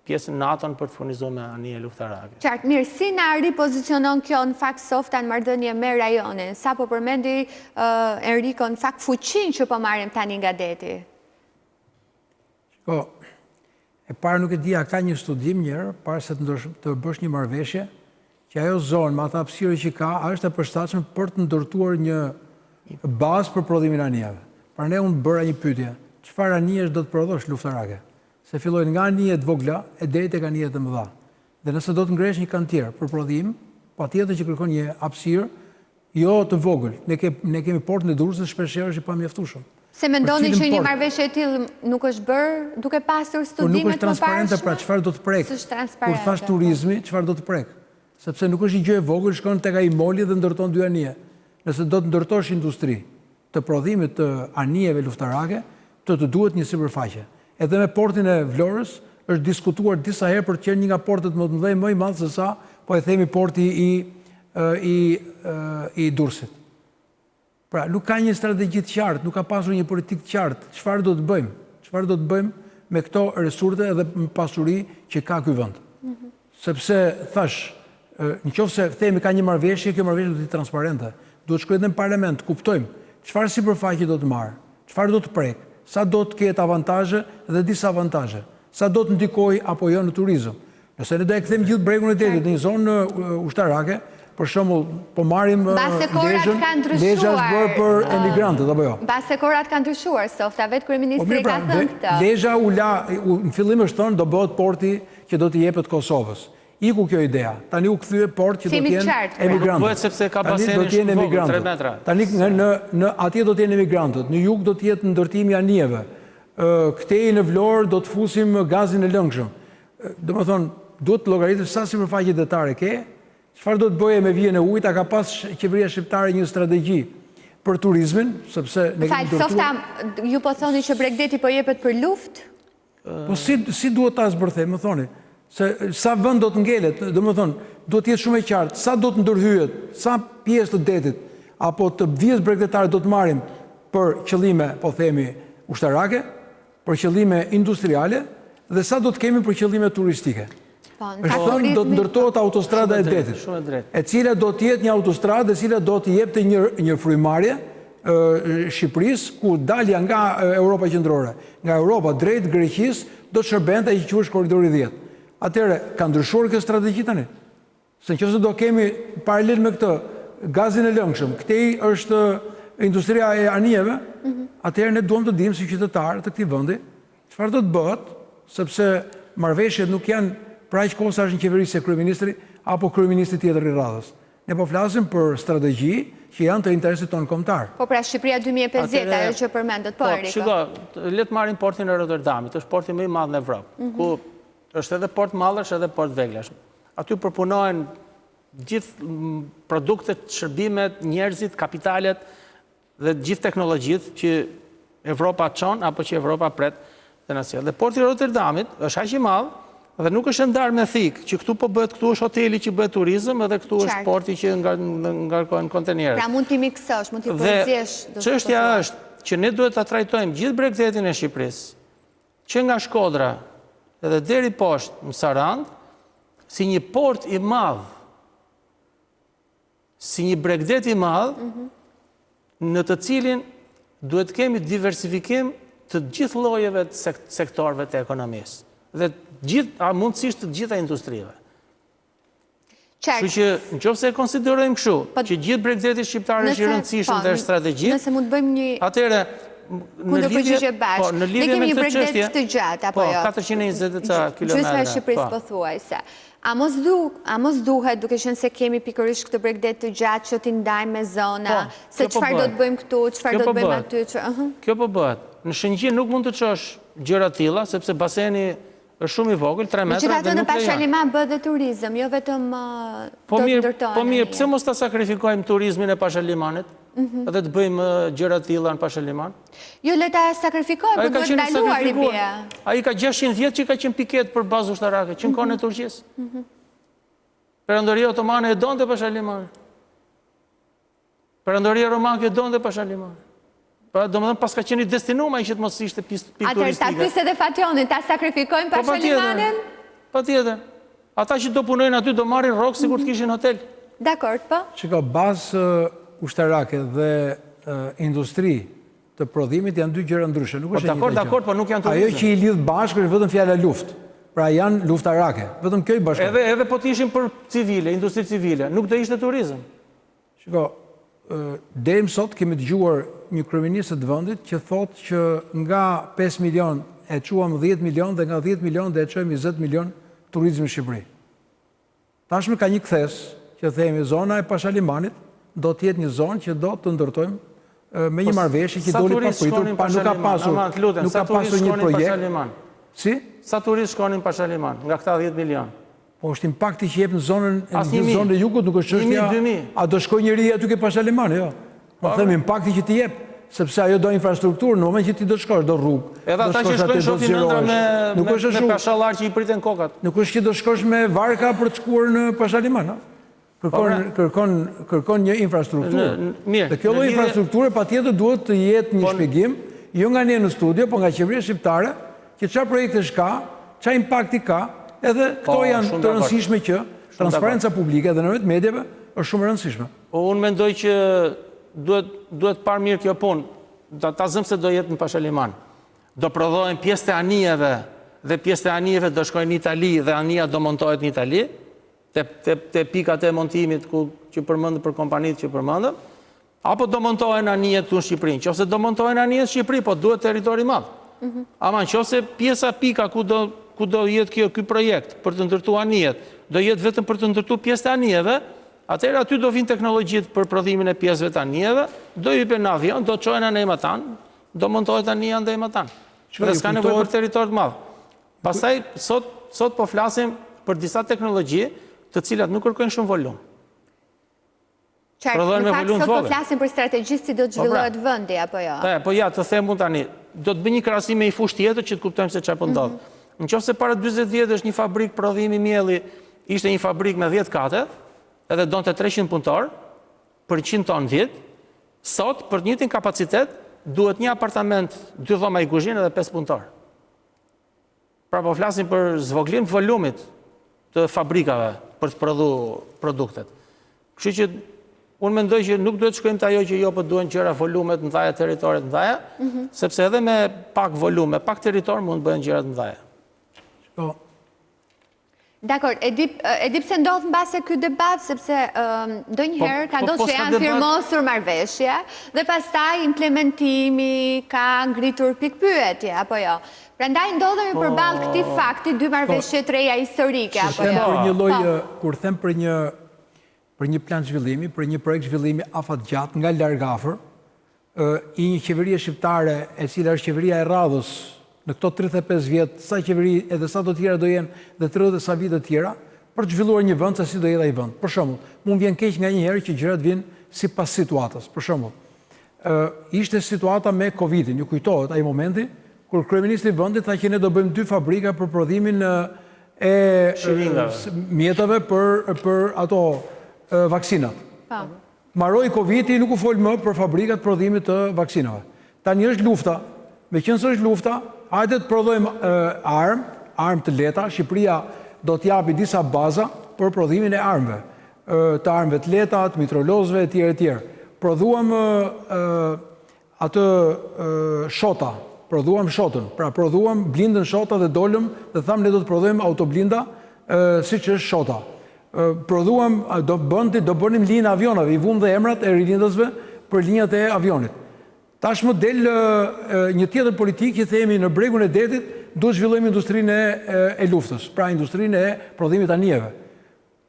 pjesën NATO-n për të furnizu me anije luftarake. Qartë, mirë, si na ripozicionon kjo në fakt Softa në marrëdhënie me rajonin? Sapo përmendi Enriko në fakt fuqinë që po marrim tani nga deti? Shiko, e para nuk e di a ka një studim njëherë, para se të, të bësh një marrëveshje, që ajo zonë me atë hapësirë që ka, a është e përshtatshme për të ndërtuar një bazë për prodhimin e anijeve. Prandaj unë bëra një pyetje, çfarë anijesh do të prodhosh luftarake? Se fillojnë nga anije të vogla e deri tek anijet e mëdha. Dhe nëse do të ngresh një kantier për prodhim, patjetër që kërkon një hapësirë jo të vogël. Ne ke, ne kemi portin e Durrësit shpeshherë është i pamjaftueshëm. Se mendoni që një marrëveshje e tillë nuk është bërë duke pasur studime të mëparshme? Po nuk është transparente, pra çfarë do të prekë? S'është transparente. Kur thashë po. turizmi, çfarë do të prekë? Sepse nuk është një gjë e vogël, shkon tek ai moli dhe ndërton dy anije. Nëse do të ndërtosh industri, të prodhimit të anijeve luftarake, të të duhet një sipërfaqe. Edhe me portin e Vlorës është diskutuar disa herë për të qenë një nga portet më të mëdhenj, më i madh se sa po e themi porti i i i Durrësit. Pra, nuk ka një strategji të qartë, nuk ka pasur një politikë të qartë, çfarë do të bëjmë? Çfarë do të bëjmë me këto resurse edhe pasuri që ka ky vend? Mhm. Sepse, thashë, në qoftë se themi ka një marrëveshje, kjo marrëveshje duhet të jetë transparente. Duhet të shkojë edhe në parlament, të kuptojmë çfarë sipërfaqe do të marrë, çfarë do të prekë, sa do të ketë avantazhe dhe disavantazhe, sa do të ndikojë apo jo në turizëm. Nëse ne do e kthejmë gjithë bregun e detit në një zonë ushtarake, për shembull, po marrim Lezhën, Lezha është bërë për emigrantët apo jo? Mbase kohërat kanë ndryshuar, Softa, vetë kryeministri po, pra, ka thënë këtë. Lezha u la, në fillim është thënë do bëhet porti që do t'i jepet Kosovës. Iku kjo idea. Tani u kthye port që do të jenë pra. emigrantët. Bëhet sepse ka basenin shumë vogël, 3 metra. Tani në në në atje do të jenë emigrantët, në jug do të jetë ndërtimi i anijeve. Ë këtej në Vlorë do të fusim gazin e lëngshëm. Domethënë, duhet të llogaritësh sa sipërfaqe detare ke, çfarë do të bëje me vijën e ujit, a ka pas qeveria shqiptare një strategji për turizmin, sepse ne kemi ndërtuar. Softa, ju po thoni që bregdeti po jepet për luftë? Po si, si duhet ta zbërthejmë, më thoni, se sa vend do të ngelet, domethënë, duhet të jetë shumë e qartë, sa do të ndërhyhet, sa pjesë të detit, apo të vijës bregdetare do të marrim për qëllime, po themi, ushtarake, për qëllime industriale, dhe sa do të kemi për qëllime turistike. Po, është thënë do të ndërtohet autostrada e detit, e cila do të jetë një autostradë e cila do të jepte një një frymëmarrje Shqipërisë, ku dalja nga Europa Qendrore, nga Europa drejt Greqisë, do të shërbente ai që quhet korridori 10. Atëherë, ka ndryshuar kjo strategji tani? Se në qoftë se do kemi paralel me këtë gazin e lëngshëm, këtej është industria e anijeve, mhm. atëherë ne duam të dimë si qytetarë të këtij vendi, Çfarë do të bëhet, sepse marrëveshjet nuk janë për aq kohë sa është në qeverisje kryeministri apo kryeministri tjetër i radhës. Ne po flasim për strategji që janë të interesit tonë kombëtar. Po pra Shqipëria 2050, ajo që përmendët, po, po Enrico. Shiko, le të marrim portin e Rotterdamit, është porti më i madh në Evropë, mhm. ku është edhe port mallrash edhe port veglash. Aty përpunohen gjithë produktet, shërbimet, njerëzit, kapitalet, dhe të gjithë teknologjitë që Evropa çon apo që Evropa pret të na sjellë. Dhe porti i Rotterdamit është aq i madh dhe nuk është e ndarë me thikë, që këtu po bëhet, këtu është hoteli që bëhet turizëm edhe këtu është porti që ngarkohen kontenierët. Pra mund t'i miksosh, mund t'i përziesh. Dhe çështja është që ne duhet ta trajtojmë gjithë bregdetin e Shqipërisë, që nga Shkodra edhe deri poshtë në Sarandë, Si një port i madh, si një bregdet i madh, mhm. në të cilin duhet të kemi diversifikim të gjithë llojeve të sektorëve të ekonomisë dhe gjithë, a mundësisht të gjitha industrive. Kështu që, në qoftë se e konsiderojmë kështu, po, që gjithë bregdeti shqiptar është i rëndësishëm po, dhe është strategjik, nëse mund të bëjmë një atëherë, në lidhje po, në lidhje me këtë çështje, të gjatë, apo po, jo? 420 e ca kilometra. Gjysma e Shqipërisë pothuajse. A mos du, a mos duhet, duke qenë se kemi pikërisht këtë bregdet të gjatë që t'i ndajmë me zona, po, se çfarë do të bëjmë këtu, çfarë do të bëjmë aty, që, Kjo po bëhet. Në Shëngjin nuk mund të çosh gjëra të tilla, sepse baseni Është shumë i vogël, 3 metra dhe nuk lejon. Megjithatë në Pashaliman bëhet dhe turizëm, jo vetëm po do të ndërtohen. Po mirë, pse mos ta sakrifikojmë turizmin e Pashalimanit mhm. dhe të bëjmë gjëra të tilla në Pashaliman? Jo, le ta sakrifikojmë, po duhet ndaluar i bie. Ai ka 600 vjet që ka qenë piketë për bazë ushtarake, që në kohën e mhm. Turqisë. Mhm. Perandoria Otomane e donte Pashalimanin. Perandoria Romake e donte Pashalimanin. Pra, domethënë, paska qenë i destinuar ai që të mos ishte pikë turistike. Atëherë, ta pyes edhe Fationin, ta sakrifikojmë po, Pashalimanin? Patjetër. Ata që do punojnë aty do marrin rrogë sikur të kishin hotel. Dakord, po. Shiko, bazë ushtarake dhe industri të prodhimit janë dy gjëra ndryshe, nuk po, është e njëjta gjë. Dakord, po nuk janë turizëm. Ajo që i lidh bashkë është vetëm fjala luftë. Pra janë luftarake, vetëm kjo i bashkon. Edhe edhe po të ishin për civile, industri civile, nuk do ishte turizëm. Shiko, deri më sot kemi dëgjuar një kryeministër të vendit që thotë që nga 5 milion e çuam 10 milion dhe nga 10 milion do e çojmë 20 milion turizmin në Shqipëri. Tashmë ka një kthesë që themi zona e Pashalimanit do të jetë një zonë që do të ndërtojmë me një po, marrëveshje që doli papritur, pa nuk ka pasur, nuk ka pasur një projekt. Si? Sa turistë shkonin në Pashaliman nga këta 10 milion? Po është impakti që jep në zonën në gjithë zonën e jugut, nuk është çështja. A do shkojë njeri aty ke Pashalimani, jo. Po, po them impakti që ti jep, sepse ajo do infrastrukturë, në moment që ti do shkosh do rrugë. Edhe ata që shkojnë shohin ëndrra me nuk është me pashallar që i priten kokat. Nuk është që do shkosh me varka për të shkuar në Pashaliman, ëh. Kërkon po, pra. kërkon kërkon një infrastrukturë. Mirë. Dhe kjo lloj infrastrukture patjetër duhet të jetë një po, shpjegim, jo nga ne në studio, po nga qeveria shqiptare, që çfarë projektesh ka, çfarë impakti ka, edhe po, këto janë të rëndësishme që transparenca publike dhe nëpërmjet mediave është shumë e rëndësishme. Po unë mendoj që duhet duhet parë mirë kjo punë. Ta, ta zëmë se do jetë në Pashaliman. Do prodhohen pjesë të anijeve dhe pjesë të anijeve do shkojnë në Itali dhe anija do montohet në Itali. te te te pikat e montimit ku që përmendëm për kompanitë që përmendëm, apo do montohen anijet këtu në Shqipëri. Në qoftë se do montohen anijet në Shqipëri, po duhet territor i madh. Mm -hmm. Ama në qoftë se pjesa pika ku do ku do jetë kjo ky projekt për të ndërtuar anijet, do jetë vetëm për të ndërtuar pjesët e anijeve, atëherë aty do vinë teknologjitë për prodhimin e pjesëve të anijeve, do hypen në avion, do çohen andej matanë, do montohet anija andej matanë. Dhe s'ka nevojë për territor të madh. Pastaj sot sot po flasim për disa teknologji të cilat nuk kërkojnë shumë volum. Qartë, në fakt sot po flasim për strategji si do të po, pra. zhvillohet vendi apo jo? Po, po ja, të them unë tani, do të bëj një krahasim me një fushë tjetër që të kuptojmë se çfarë po ndodh. Mhm. Në qoftë se para 40 vjetësh një fabrikë prodhimi mielli ishte një fabrikë me 10 kate, edhe donte 300 punëtorë për 100 ton në vit, sot për të njëjtin kapacitet duhet një apartament, dy dhoma një kuzhinë edhe 5 punëtorë. Pra po flasim për zvoglim të volumit të fabrikave për të prodhu produktet. Kështu që unë mendoj që nuk duhet të shkojmë te ajo që jo po duhen gjëra volume të mëdha, territore të mëdha, mhm. sepse edhe me pak volum, me pak territor mund të bëhen gjëra të mëdha. Po. Dakord, e di e di pse ndodh mbase ky debat, sepse ndonjëherë po, ka po, ndodhur po, që janë firmosur marrëveshje dhe pastaj implementimi ka ngritur pikëpyetje apo jo. Prandaj ndodhemi përballë këtij fakti dy marrëveshje të reja historike apo jo. Për një lloj kur them për një për një plan zhvillimi, për një projekt zhvillimi afatgjatë nga larg afër, i një qeverie shqiptare, e cila është qeveria e radhës në këto 35 vjet, sa qeveri edhe sa të tjera do jenë dhe 30 e sa vite të tjera, për të zhvilluar një vend se si do jetë ai vend. Për shembull, mua më vjen keq nganjëherë që gjërat vijnë sipas situatës. Për shembull, ë ishte situata me Covidin, ju kujtohet ai momenti kur kryeministri i vendit tha që ne do bëjmë dy fabrika për prodhimin e mjeteve për për ato vaksinat. Po. Mbaroi Covidi, nuk u fol më për fabrikat e prodhimit të vaksinave. Tani është lufta. Meqenëse është lufta, hajde të prodhojmë armë, armë të lehta. Shqipëria. do të japi disa baza për prodhimin e armëve, të armëve të lehta, të mitralozëve etj etj. Prodhuam atë Shota, prodhuam Shotën, pra prodhuam blindën Shota dhe dolëm dhe thamë ne do të prodhojmë autoblinda siç është Shota. Prodhuam, do bënti, do bënim linjën e avionave, i vumë dhe emrat e rilindasve për linjat e avionit. Tashmë del një tjetër politikë që themi në bregun e detit duhet zhvillojmë industrinë e luftës, pra industrinë e prodhimit të anijeve.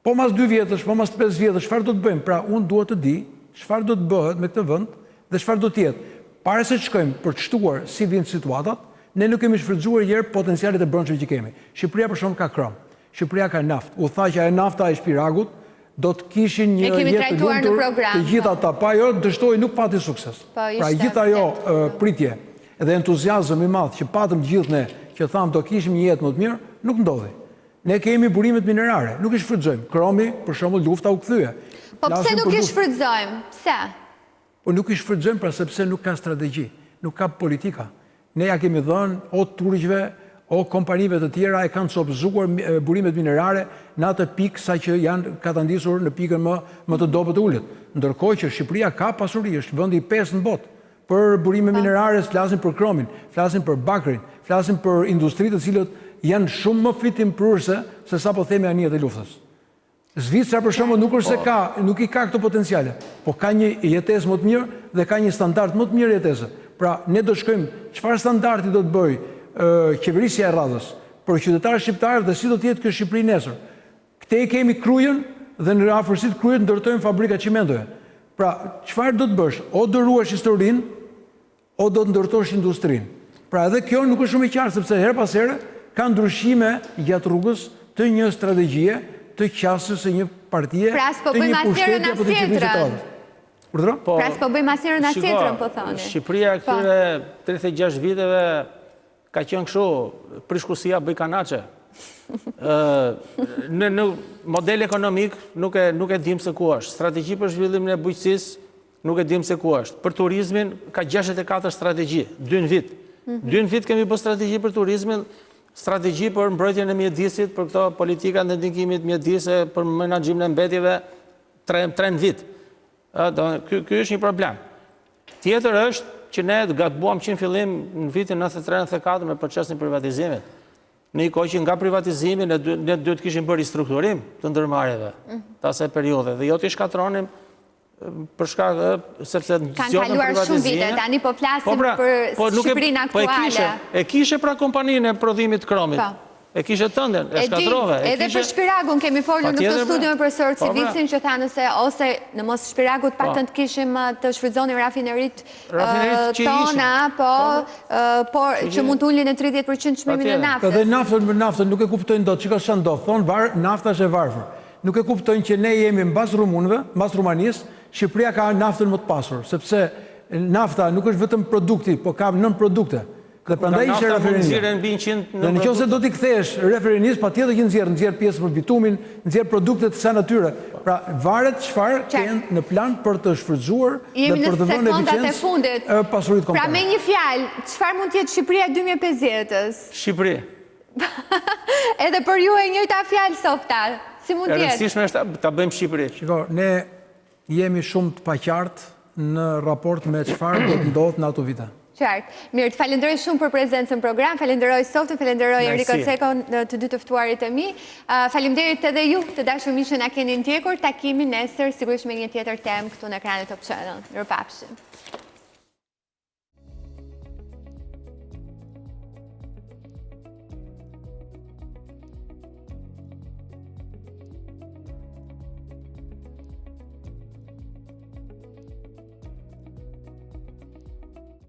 Po mas dy vjetësh, po mas 5 vjetësh, çfarë do të bëjmë? Pra unë dua të di çfarë do të bëhet me këtë vend dhe çfarë do të jetë. Para se të shkojmë për të shtuar si vijnë situatat, ne nuk kemi shfrytëzuar njëherë potencialet e brendshme që kemi. Shqipëria për shembull ka krom. Shqipëria ka naftë. U tha që ajo nafta e Shpiragut do të kishin një jetë të lumtur të gjithë ata. Po ajo dështoi, nuk pati sukses. Po, pra gjithë ajo pritje dhe entuziazëm i madh që patëm gjithë ne, që thamë do kishim një jetë më të mirë, nuk ndodhi. Ne kemi burimet minerare, nuk i shfrytëzojmë. Kromi, për shembull, lufta u kthye. Po pse nuk i shfrytëzojmë? Pse? Po nuk i shfrytëzojmë pra sepse nuk ka strategji, nuk ka politika. Ne ja kemi dhënë o turqve, o kompanive të tjera e kanë copëzuar burimet minerare në atë pikë sa që janë katandisur në pikën më më të dobët të ulët. Ndërkohë që Shqipëria ka pasuri, është vendi i pestë në botë për burime po. minerare, flasim për kromin, flasim për bakrin, flasim për industri të cilët janë shumë më fitimprurëse se sa po themi anijet e luftës. Zvicra për shembull nuk është se po. ka, nuk i ka këto potenciale, po ka një jetesë më të mirë dhe ka një standard më të mirë jetese. Pra, ne do shkojmë çfarë standardi do të bëjë qeverisja e radhës për qytetarët shqiptarë dhe si do të jetë kjo Shqipëri nesër. Këtej kemi Krujën dhe në afërsi të Krujës ndërtojmë fabrika çimentoje. Pra, çfarë do të bësh? O do ruash historinë, O do të ndërtosh industrinë. Pra edhe kjo nuk është shumë e qartë sepse herë pas here ka ndryshime gjatë rrugës të një strategjie, të qasjes së një partie, pra, të një pushteti apo të qeverisë të radhës. Urdhëro? Po, pra s'po bëjmë as njërën as tjetrën, po thoni. Shqipëria e po. këtyre 36 viteve ka qenë kështu, prish kusia bëj kanaçe. Në në model ekonomik nuk e nuk e dim se ku është. Strategji për zhvillimin e bujqësisë Nuk e dim se ku është. Për turizmin ka 64 strategji, dy në vit. Mhm. Dy në vit kemi bërë strategji për turizmin, strategji për mbrojtjen e mjedisit, për këto politika të ndikimit mjedise, për menaxhimin e mbetjeve, tre, tre në vit. Ë, ky, ky është një problem. Tjetër është që ne të gabuam që në fillim në vitin 93-94 me procesin e privatizimit. Në një kohë që nga privatizimi ne duhet të kishim bërë ristrukturim të ndërmarrjeve, mhm. të asaj periudhe, dhe jo t'i shkatërronim për shkak sepse kanë kaluar shumë vite, tani po flasim po pra, për po Shqipërinë aktuale. Po e kishe, e kishe pra kompaninë e prodhimit të kromit. Po. E kishe tënden, e shkatërrove. Edhe për Shpiragun kemi folur në këtë studio me profesor po, pra. Civicin që tha nëse ose në mos Shpiragut të paktën të kishim të shfrytëzonim rafineritë tona, po, por që mund të ulnin në 30% çmimin e naftës. Edhe naftën me naftën nuk e kuptojnë dot, shiko çfarë ndodh, thonë nafta është e varfër. Nuk e kuptojnë që ne jemi mbas rumunëve, mbas Rumanisë, Shqipëria ka naftën më të pasur, sepse nafta nuk është vetëm produkti, po ka nënprodukte. Dhe prandaj ishte rafineria. Dhe në qoftë se do t'i kthehesh rafinerisë, patjetër që nxjerr, nxjerr pjesë për bitumin, nxjerr produkte të kësaj natyre. Pra, varet çfarë kanë në plan për të shfrytëzuar dhe për të vënë në eficiencë pasuritë kombëtare. Pra me një fjalë, çfarë mund të jetë Shqipëria e 2050-ës? Shqipëri. Edhe për ju e njëjta fjalë Softa, si mund të jetë? E rëndësishme është ta bëjmë Shqipëri. Shiko, ne jemi shumë të paqartë në raport me çfarë do të ndodhë në ato vite. Qartë. Mirë, të falenderoj shumë për prezencën në program, falenderoj Softën, falenderoj Enrico Cekon, të dy të ftuarit e mi. Faleminderit edhe ju, të dashur miq që na keni ndjekur, takimi nesër sigurisht me një tjetër temë këtu në ekranet Top Channel. Mirupafshim.